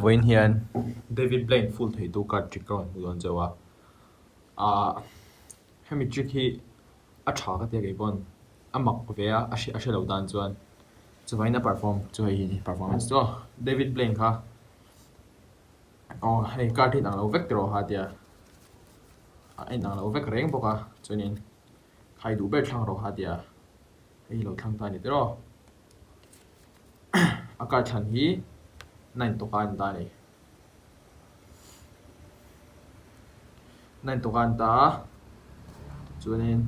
Vawiin hian David Blaine full theitu card trick ka rawn hmu dawn chauh a, aah hemi trick hi a tha ka tia kei pawn a mak ve a, a hre lo tan chuan chuvangin a perform chu hei hi a ni performance chu aw David Blaine kha aw hei card hi inang lo vek tiraw kha tia a inang lo vek reng bawk a chuanin khai duh ber thlang rawh kha tia hei hi lo thlang ta a ni tiraw. A kar thlan hi nine tawka an ta a ni. Nine tawka an ta a, chuanin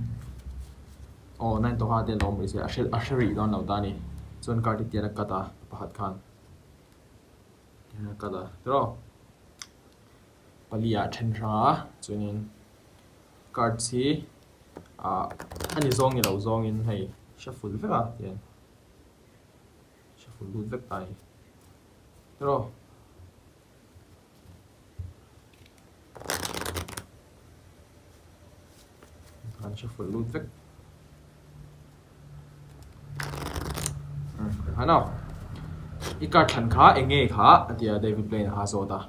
aw nine tawka te an lo awm rih se a hre a hre rih dawn lo ta a ni. Chuan card hi tian a cut a pakhat khan tian a cut a tiraw pali ah a then hrang a chuanin cards hi ah a ni zawng ni lo zawngin hei shuffle vek a tian. Shuffle lut vek ta a ni. Tiraw? Kan shuffle lut vek. Khan aw. I card thlan kha eng nge kha a ti a David Blaine a kha zawt a.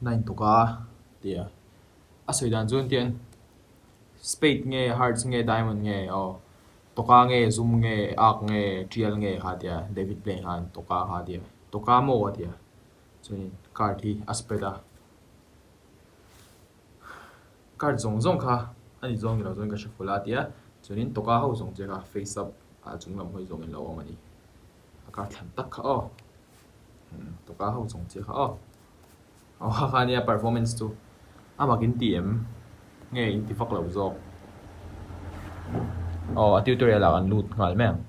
Nine tuk a ti a. A sawi dan chuan tian Spade nge hearts nge diamond nge aw tawka nge zum nge ak nge tial nge kha tia David Blaine khan tawka kha tia tawka maw a tia chuanin card hi a spread a card zawng zawng kha a ni zawng ni lo chuan ka hre full a tia chuanin tawka ho zawng che kha face up ah chung lam hawi zawng in lo awm a ni a card thlan tak kha aw tawka ho zawng che kha aw. Aw ha ha nia performance chu a mak in ti em? Nge in ti vak lo zawk? Aw a tutorial ah kan lut nghal mai ang.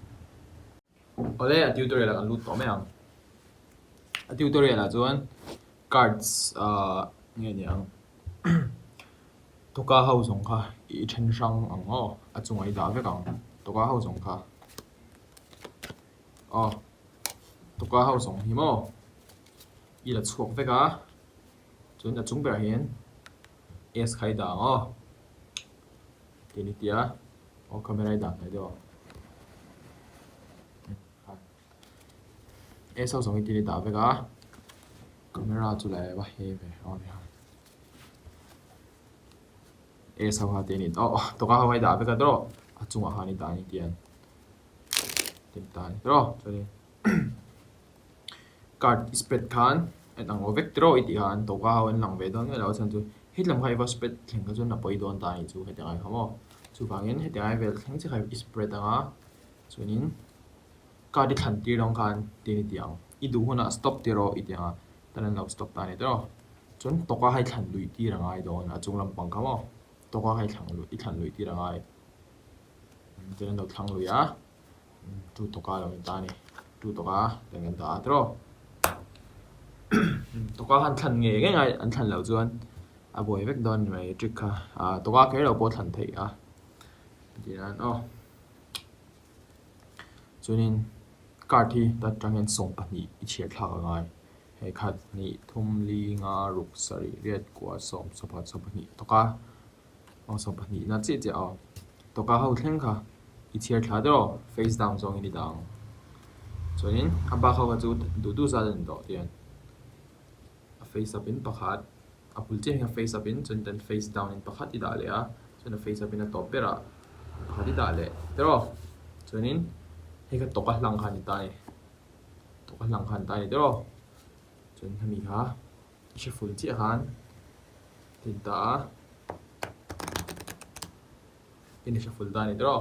Awle a tutorial ah kan lut tawh mai ang. A tutorial ah chuan cards ah nge ni ang tawka ho zawng kha i then hrang ang aw a chungah i dah vek ang tawka ho zawng kha aw tawka ho zawng hi maw. I la chhuak vek a, chuan a chung berah hian S kha i dah ang aw tih ni tia aw camera i dah hnai deuh ang S ho zawng hi tin i dah vek a camera chu la va he ve aw ni ha S ho kha tin i aw tawka ho kha i dah vek a tawh a chungah khan i dah a ni tian tin ta a ni tawh chuanin. Card i spread khan en ang aw vek tiraw i tih khan tawka ho an lang ve dawn ngei lo a chhan chu hetlam kha i va spread thleng kha chuan a pawi dawn ta a nih chu heti ang ai kha maw chuvangin heti ang ai vel thleng chiah kha i spread ang a chuanin card i thlan tir dawn khan tin i ti ang i duh hunah stop tiraw i ti ang a tan an lo stop ta a ni tiraw chuan tawka kha i thlan luih tir a ngai dawn a chung lampang kha maw tawka kha i thlan luih i thlan luih tir a ngai tin an lo thlang lui a. Tu tawka lo ni ta a ni. Tu tawka ten kan dah a tiraw. Tawka khan thlan ngei ngei ngai an thlan loh chuan a buai vek dawn ni mai trick kha. Ah tawka kher lo pawh thlan theih a tih nan aw. Chuanin card hi ta tang hian 12 i chhiar thlak a ngai. Hei khat hnih thum li nga ruk sarih riat kua sawm sawphat 12 tawka. Aw 12 na chiah chiah aw. Tawka ho thleng kha i chhiar thla deuh aw, face down zawngin i dah ang. Chuanin a bak ho kha chu duh duh zat a ni tawh tihian a face up in pakhat a bul chiah hian face up in chuan then face down in pakhat i dah leh a, chuan a face up in a tawp berah pakhat i dah leh tiraw aw. Chuanin hei kha tawka hlang kha a ni ta a ni, tawka hlang kha a ni ta a ni tiraw aw. Chuan hemi kha i hre ful chiah khan tin ta a. In i shuffle ta a ni tawh.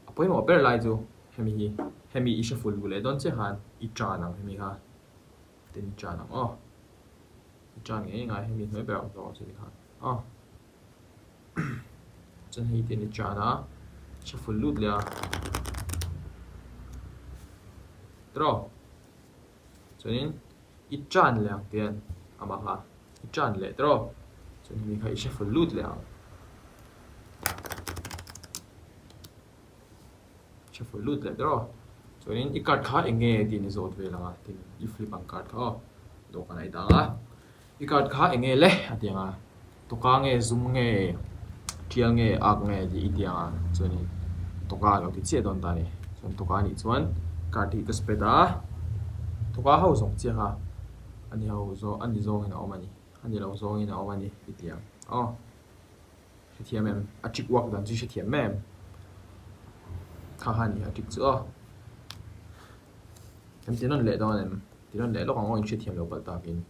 A pawimawh ber lai chu hemi hi, hemi i shuffle duh leh dawn chiah khan i tan ang hemi kha. Tin i tan ang aw. I tan ngei ngai hemi hnuai berah awm tawh ang chu ni khan aw. Chuan hei tin i tan a, shuffle lut leh a. Tawh. Chuanin i tan leh ang tian amah kha i tan leh tawh. Chuan hemi kha i shuffle lut leh ang. Shuffle lut leh tawh. Chuanin i card kha eng nge tiin i zawt vel ang a, tin i flip ang card kha aw. Dawhkanah i dah ang a. I card kha eng nge le a ti ang a. Tawka nge zum nge tial nge ak nge tih i ti ang a. Chuanin tawka a lo ti chiah dawn ta a ni. Chuan tawka a nih chuan card hi ka spread a. Tawka ho zawng chiah kha a ni ho zawng a ni zawngin a awm a ni. A ni lo zawngin a awm a ni i ti ang. Aw. Hrethiam em? A trick work dan chu hrethiam em? Kha kha a ni a trick chu aw. Kan ti nawn leh dawn em? Ti nawn leh lawk ang aw in hrethiam lo palh takin.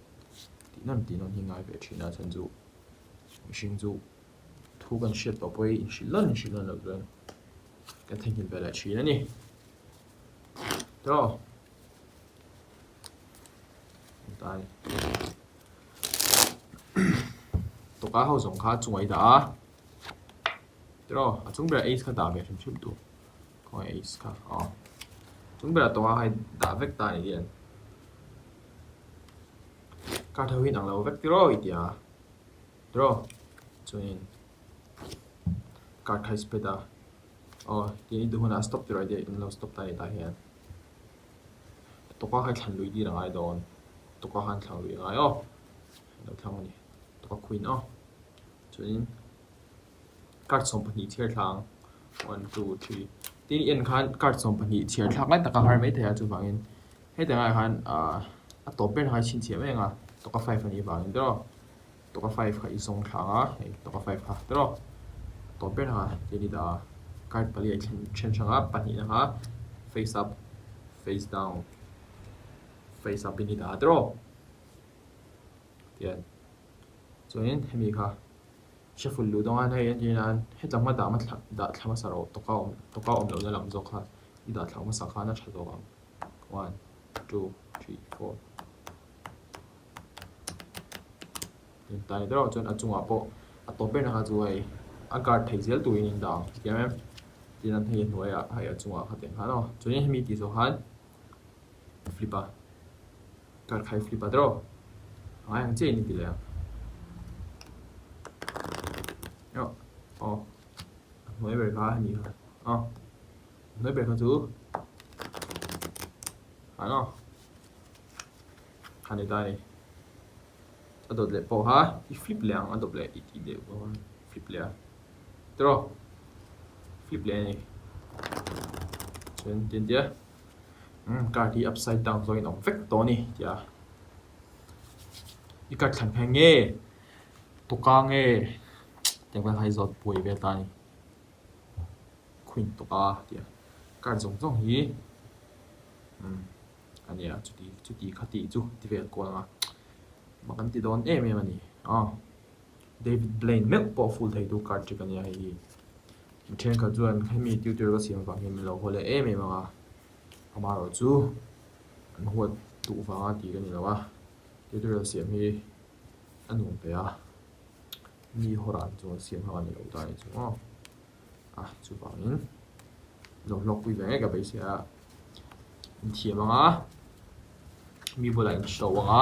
Tih nawn tih nawn hi ngai ve thin a chhan chu mihring chu thu kan hriat tawh pawh hi inhrilh nawn inhrilh nawn loh chuan kan theihnghilh ve leh thin a ni. Tawh. Tai. Tawka ho zawng kha chunga i dah a. Tiraw a chung berah ace kha dah ve hrim hrim tur. Khawngaih ace kha aw. Chung berah tawka kha i dah vek ta a ni hian. Card ho hi in ang lo vek tiraw i ti a. Tiraw chuanin card kha i spread a. Aw tin i duh hunah stop tiraw i tia in lo stop ta a ni tah hian. Tawka kha i thlan lui tir a ngai dawn. Tawka khan thlan lui a ngai aw. Lo thlang a ni. Tawka queen aw. Chuanin card 12 chhiar thla ang. 1, 2, 3. Tin i en khan card 12 chhiar thlak lai tak a har mai thei a chuvangin hetiang ah khan ah a tawp ber kha i chhinchhiah mai ang a. Tawka 5 a nih vangin tiraw. Tawka 5 kha i zawng thla ang a. Hei tawka 5 kha tiraw. A tawp ber kha tin i dah a. Card pali a i then then hrang a pahnihna kha face up, face down, face up in i dah a tiraw. Tian chuanin hemi kha shuffle luh dawn a hei entir nan hetlam kha dah hma dah thla hmasa rawh tawka awm tawka awm lohna lam zawk kha i dah thla hmasa khan a tha zawk ang 1 2 3 4 tin tai ber ah chuan a chungah pawh a tawp berna kha chu hei a guard thei zel turin in dah ang tiang em tin an hei a hnuaiah hei a chungah khatiang khan aw chuanin hemi tih zawh khan flip a. Kar khai flip a tiraw? A ngai ang chiah in i ti leh ang. Aw, aw. A hnuai ber kha a ni kha. Aw. A hnuai ber kha chu han aw. Kha ni ta ni. A dawt leh pawh kha i flip leh ang a dawt leh i tih deuh pawh kha flip leh a. Tiraw? Flip leh a ni. Chuan tin tia. Umm card hi upside down zawngin a awm vek tawh a ni tia i card thlan kha nge tawka nge tiang vel kha i zawt buai vel ta a ni queen tawka tia card zawng zawng hi umm a nia chuti chuti kha tih chu ti vel kual ang a mak an ti dawn em em a ni aw. David Blaine meuh pawh full thei tu card trick a nia hei hi. Mi thenkhat chuan hemi tutorial ka siam vang hian min lo haw leh em em ang a, amaherawh chu an huat duh vanga tih ka ni lo a, tutorial siam hi a nuam ve a, mi hawrah chuan siam hak a ni lo ta a ni chu maw. A chuvangin lo hlawkpui ve ngei ka beisei a, inthiam ang a, mi bulah in show ang a,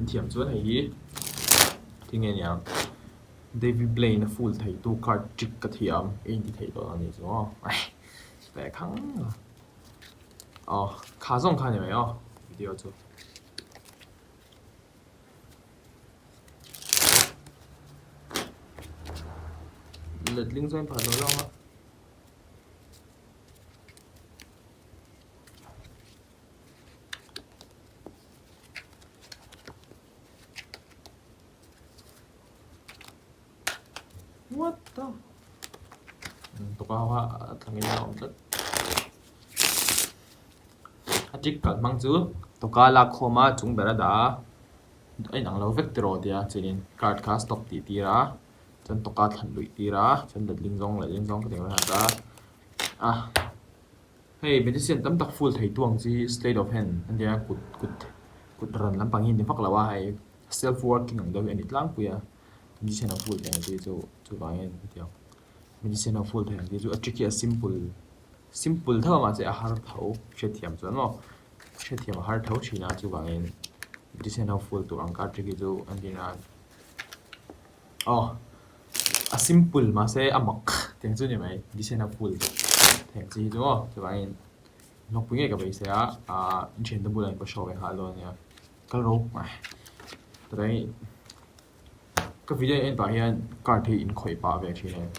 inthiam chuan hei hi tinge niang David Blaine a full thei tu card trick ka thiam i inti thei dawn a ni chu aw ve khang aw kha zawng kha a ni mai aw video chu. Letling chuan phat lo zawng a. What the? Tawka ho kha a thlangin a awm tlat. A trick kalh hmang chu tawka lak khawm a chung ber a dah a a inang lo vek tiraw tia chuanin card kha stop tih tir a chuan tawka thlan luih tir a chuan letling zawng letling zawng ka ti mai a a hei magician tam tak full thei tu ang chi sleight of hand an tia kut kut kut ran lampang hi a ni vak lo a hei self working ang deuh hi a ni tlangpui a magician ang full thei ang chi chu chuvangin hetiang magician ang full thei ang chi chu a trick hi a simple simple tho a mahse a har tho hriatthiam chuan maw hriatthiam a har tho thin a chuvangin magician ho full tur ang card trick hi chu an rin a aw a simple mahse a mak tiang chu a ni mai magician ho full thei ang chi hi chu maw chuvangin hlawkpui ngei ka beisei a ahh inthiante bulah in ka show ve nghal dawn a nia kal ro tah hian ka video en pah hian card hi inkhawih pah ve thin a ni.